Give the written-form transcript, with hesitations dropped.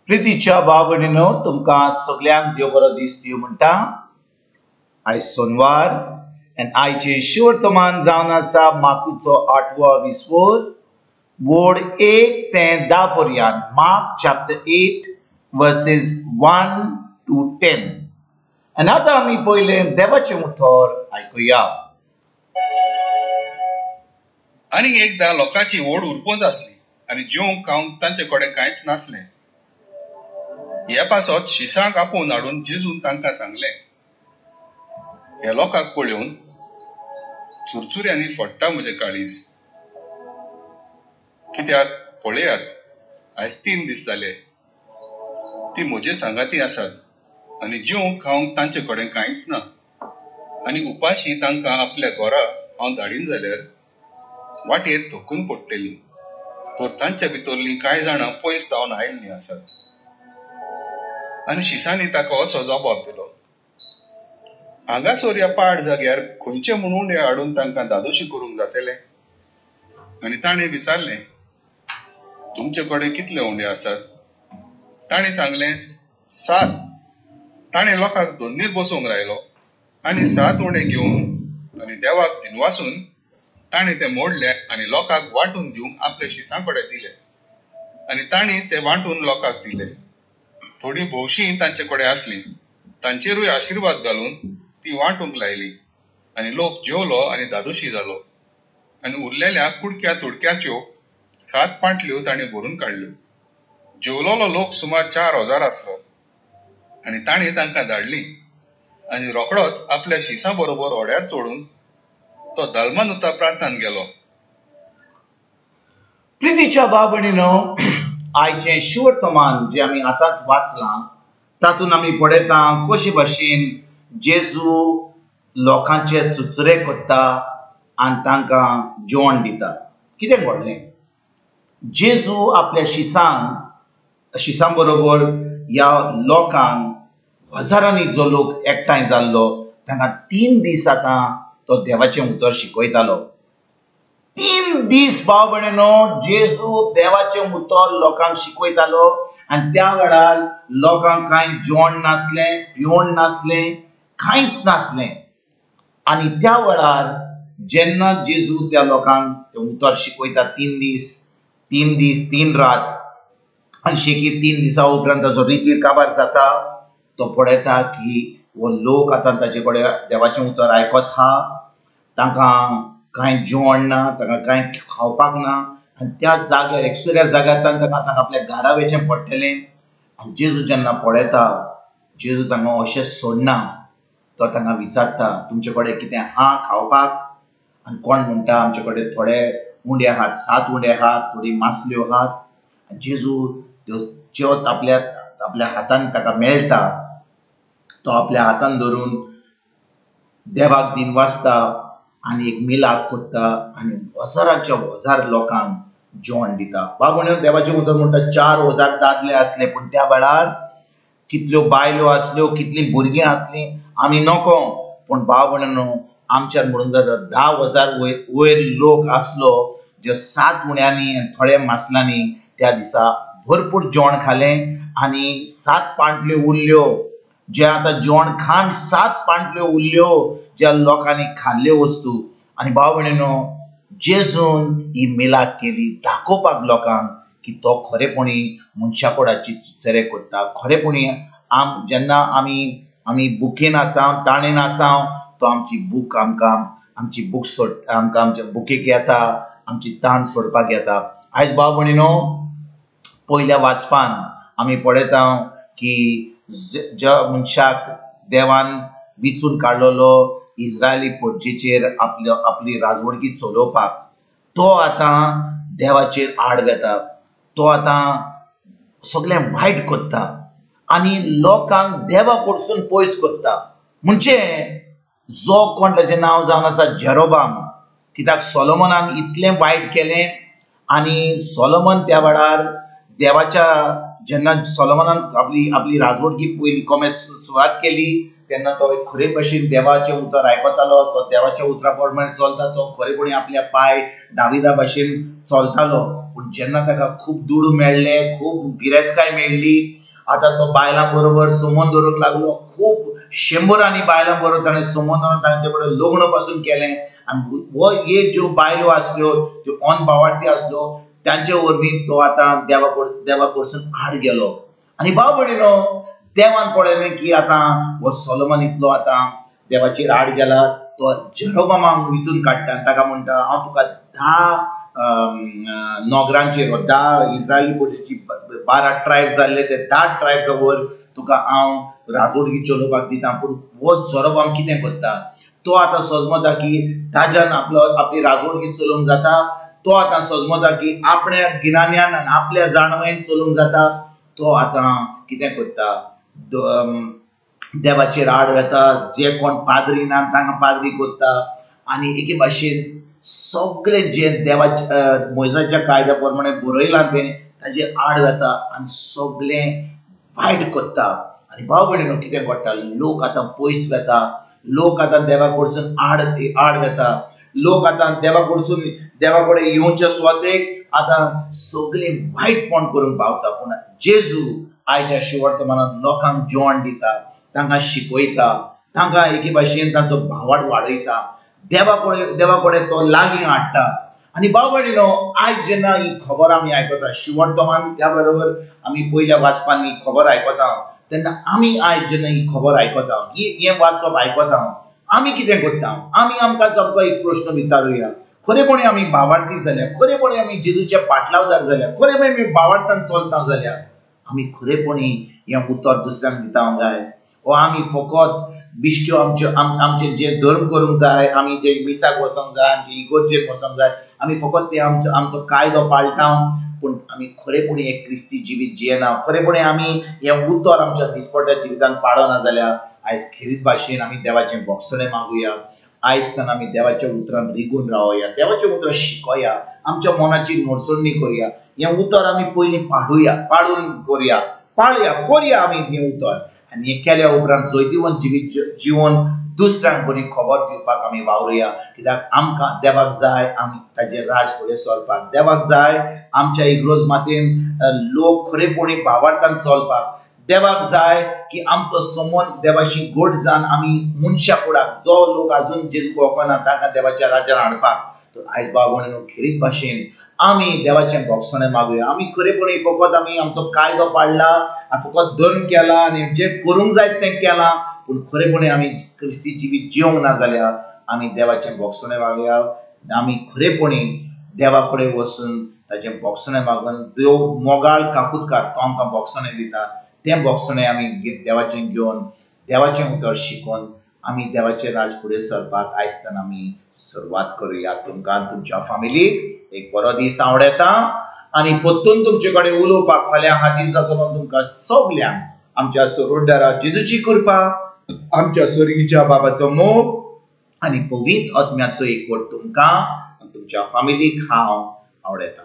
प्रितीच्या भाव भयणीनो, तुमकां सगल्यांक देव बरो दीस दिवं म्हणटा. आयज सोनवार आनी आयचें शिवर्तमान जावन आसा मार्कुचो 8वो विस्वोर, बोर्ड 1 ते 10 पर्यंत. Mark chapter 8 versus 1 to 10. आनी आतां आमी पयलें देवाचें उतर आयकुया. आनी एकदां लोकांची व्हड उरपंच आसली आनी जेवंक खावंक तांचे कडेन कांयच नासलें. हे पासत शिसांक आपोवन हाडून जेजून तांकां सांगलें, ह्या लोकांक पळोवन चुरचुऱ्यांनी फडटा म्हजें काळीज. कित्याक पळयात, आयज 3 दीस जाले ती म्हजे सांगाती आसात आनी जेवंक खावंक तांचे कडेन कांयच ना. आनी उपाशी तांकां आपल्या घरा हांव धाडीन जाल्यार वाटेर थकून पडटली, तर तांच्या भितरलीं कांय जाणां पयस जावन आयिल्लीं आसात. आनी शिसांनी ताका असो जबाब दिलो, हांगासर ह्या पाड जाग्यार खंयचे म्हणून हे हाडून तांकां धादोशी करूंक जातले? आनी ताणें विचारलें, तुमचे कडेन कितले उंडे आसात? ताणें सांगलें, 7. ताणें लोकांक दोन्नीर बसोवंक लायलो आनी 7 उंडे घेवन आनी देवाक दिनवासून ताणें ते मोडले आनी लोकांक वांटून दिवंक आपल्या शिसां कडेन दिले. आनी तांणी ते वांटून लोकांक दिले. थोडी भोवशीं तांचे कडेन आसली, तांचेरूय आशिर्वाद घालून ती वांटूंक लायली. आनी लोक जेवलो आनी धादोशी जालो. आनी उरलेल्या कुडक्या तुडक्याच्यो 7 पांटल्यो ताणें भरून काडल्यो. जेवलोलो लोक सुमार 4000 आसलो. आनी ताणें तांकां धाडली आनी रोखडोच आपल्या शिसां बरोबर होड्यार चडून तो दलमानुता प्रांतान गेलो. प्रितीच्या भाव भयणीनो, आयचें शिवर्तमान जें आमी आतांच वाचलां तातूंत आमी पळयता कशे भाशेन जेजू लोकांचे चुचरे करता आनी तांकां जेवण दिता. कितें घडलें? जेजू आपल्या शिसां बरोबर ह्या लोकांक, हजारांनी जो लोक एकठांय जाल्लो तांकां 3 दीस आतां तो देवाचें उतर शिकयतालो. 3 दीस भाव भयणीनो जेजू देवाचें उतर लोकांक शिकयतालो आनी त्या वेळार लोकांक कांय जेवण नासलें, पिवण नासलें, कांयच नासलें. आनी त्या वेळार जेन्ना जेजू त्या लोकांक तें उतर शिकयता 3 दीस, 3 दीस 3 रात, आनी शेकी 3 दिसां उपरांत ताचो रितीर काबार जाता. तो पळयता की हो लोक आतां ताचे कडेन देवाचें उतर आयकत आहा, तांकां कांय जेवण ना, तांकां कांय खावपाक ना. आनी त्या जाग्यार एकसुऱ्या जाग्यार तांकां तांकां आपल्या घरा वयचें पडटलें. आनी जेजू जेन्ना पळयता, जेजू तांकां अशें सोडना, तो तांकां विचारता, तुमचे कडेन कितें आहा खावपाक? आनी कोण म्हणटा, आमचे कडेन थोडे उंडे आहात, 7 उंडे आहात, थोडी मासल्यो आहात. आनी जेजू त्यो जेवत आपल्या आपल्या हातान ताका मेळटा, तो आपल्या हातान धरून देवाक दिनवासता आनी एक मिलाक करता आनी हजारांच्या हजार लोकांक जेवण दिता. बाब म्हणून देवाचें उतर म्हणटा 4000 दादले आसले, पूण त्या वेळार कितल्यो बायलो आसल्यो, कितलीं भुरगीं आसलीं आमी नको. पूण भाव म्हणून आमच्यान म्हणून जाता 10,000 वयर लोक आसलो जे 7 उण्यांनी आनी थोड्या मासलांनी त्या दिसा भरपूर जेवण खालें आनी 7 पांटल्यो उरल्यो. जे आतां जेवण खाण 7 पांटल्यो उरल्यो ज्या लोकांनी खाल्ल्यो वस्तू. आनी भाव भयणीनो, जेजून ही मिलाक केली दाखोवपाक लोकांक की तो खरेपणी मनशा कोडाची चुचरे करता. खरेपणी जेन्ना आमी बुकेन आसा, ताणेन आसा, तो आमची बूक आमकां आमची बूक सोड आमकां आमच्या बुकेक येता, आमची ताण सोडपाक येता. आयज भाव भयणीनो, पयल्या वाचपान आमी पळयता की ज्या मनशाक देवान विचून काडलेलो इस्रायली पोर्जेचेर आपली राजवडकी चलोवपाक, तो आतां देवाचेर आड वेता, तो आतां सगळें वायट करता आनी लोकांक देवा कडसून पयस करता. म्हणजे जो कोण ताचें नांव जावन आसा जेरोबाम, कित्याक सोलोमनान इतलें वायट केलें आनी सोलोमन त्या वेळार देवाच्या, जेन्ना सोलोमनान आपली आपली राजवडकी पयली कोमेस सुरवात केली तेन्ना तो खरे भशेन देवाचें उतर आयकतालो, तो देवाच्या उतरा प्रमाणे चलता, तो खरेपणी आपल्या पाय दाविदा भशेन चलतालो. पूण पूण जेन्ना ताका खूब दुडू मेळ्ळे, खूब गिरेस्तकाय मेळ्ळी, आतां तो बायलां बरोबर संबंद दवरूंक लागलो. खूब शंबरांनी बायलां बरोबर ताणें संबंद दवरून तांचे बरोबर लग्न पासून केलें. आनी हो एक ज्यो बायलो आसल्यो त्यो अनभावार्थी आसल्यो, तांचे वरवीं तो आतां देवा कडसून आड गेलो. आनी भाव भयणीनो, देवान पळयलें की आतां हो सोलोमन इतलो आतां देवाचेर आड गेला, तो जेरोबामाक विचून काडटा आनी ताका म्हणटा, हांव तुका 10 नोगरांचेर, 10 इस्रायली पोरची 12 ट्रायब जाल्ले ते 10 ट्रायब्सा वयर तुका हांव राजवटकी चलोवपाक दिता. पूण हो जेरोबाम कितें करता, तो आतां सजमता की ताज्यान आपलो आपली राजवटकी चलोवंक जाता. तो आतां सजमता की आपल्या गिन्यान आनी आपल्या जाणवयेन चलोवंक जाता. तो आतां कितें करता, देवाचेर आड वता, जे कोण पाद्री ना तांकां पाद्री करता. आनी एके भाशेन सगळे जे देवाच्या मोयजाच्या कायद्या प्रमाणे बरयलां तें ताजेर आड वता आनी सगळें वायट करता. आनी भाव भयणीनो, कितें घडटा, लोक आतां पयस वता, लोक आतां देवा कडसून आड वता, लोक आतां देवा कडसून देवा कडेन येवच्या सुवातेक आतां सगळीं वायटपण करूंक पावता. पूण जेजू आयच्या शिवर्तमानांत लोकांक जेवण दिता, तांकां शिकयता, तांकां एके भाशेन तांचो भावार्थ वाडयता, देवा कडेन तो लागीं हाडटा. आनी भाव भयणीनो, आयज जेन्ना ही खबर आमी आयकता, शिवर्तमान त्या बरोबर आमी पयल्या वाचपान ही खबर आयकता, तेन्ना आमी आयज जेन्ना ही खबर आयकता, हें वाचप आयकता, आमी कितें करता, आमी आमकां सामको एक प्रश्न विचारुया, खरेपणी आमी भावार्थी जाल्या, खरेपणी आमी जेजूचे पाटलावदार जाल्या, खरेपणी आमी भावार्थान चलता जाल्यार आमी खरेपणी हें उतर दुसऱ्यांक दिता काय, ओ आमी फकत बिश्ट्यो आमच्यो आमचें जें धर्म करूंक जाय, आमी जे मिसाक वचोंक जाय, आमचे इगोर्जेक वचोंक जाय, आमी फकत ते आमचो आमचो कायदो पाळटा, पूण आमी खरेपणी एक क्रिस्ती जिवीत जियेना, खरेपणी आमी हें उतर आमच्या दिसपट्ट्या जिवितान पाळना जाल्यार आयज खेरीत भाशेन आमी देवाचें भोगसणें मागुया. आयज तान आमी देवाच्या उतरान रिगून रावया, देवाचें उतर शिकोया, आमच्या मनाची नोडसणी करुया, हें उतर आमी पयलीं पाळुया, पाळून करुया, पाळया करुया आमी हें उतर. आनी हें केल्या उपरांत जैतिवंत जिवीत जिवन दुसऱ्यांक बरी खबर दिवपाक आमी वावरुया. कित्याक आमकां देवाक जाय आमी ताजें राज फुडें सरपाक, देवाक जाय आमच्या इग्रोज मातयेन लोक खरेपणी भावार्थान चलपाक, देवाक जाय की आमचो संबंद देवाशी घट जावन आमी मनशा कुडाक जो लोक आजून जेजूक वळखना तांकां देवाच्या राज्यान हाडपाक. तर आयज भाव भयणीनो, खेरीत भाशेन आमी देवाचें भोगसणें मागुया. आमी खरेपणी फकत आमी आमचो कायदो पाळला, फकत धर्म केला आनी जें करूंक जाय तें केलां, पूण खरेपणी आमी क्रिस्ती जिवीत जिवंक ना जाल्यार आमी देवाचें भोगसणें मागुया. आमी खरेपणी देवा कडेन वचून ताचें भोगसणें मागून देव मोगाळ काकुतकार तो आमकां भोगसणें दिता, तें भोगसणें आमी देवाचें घेवन देवाचें उतर शिकोवन आमी देवाचें राज फुडें सरपाक आयजतान आमी सुरवात करुया. तुमकां तुमच्या फामिलीक एक बरो दीस आवडटा आनी परतून तुमचे कडेन उलोवपाक फाल्यां हाजीर जातलो. तुमकां सगल्यांक आमच्या सरोडदारा जेजूची कृपा, आमच्या सोर्गीच्या बाबाचो मोग आनी पवित्र आत्म्याचो एकवट तुमकां आनी तुमच्या फामिलीक हांव आवडटा.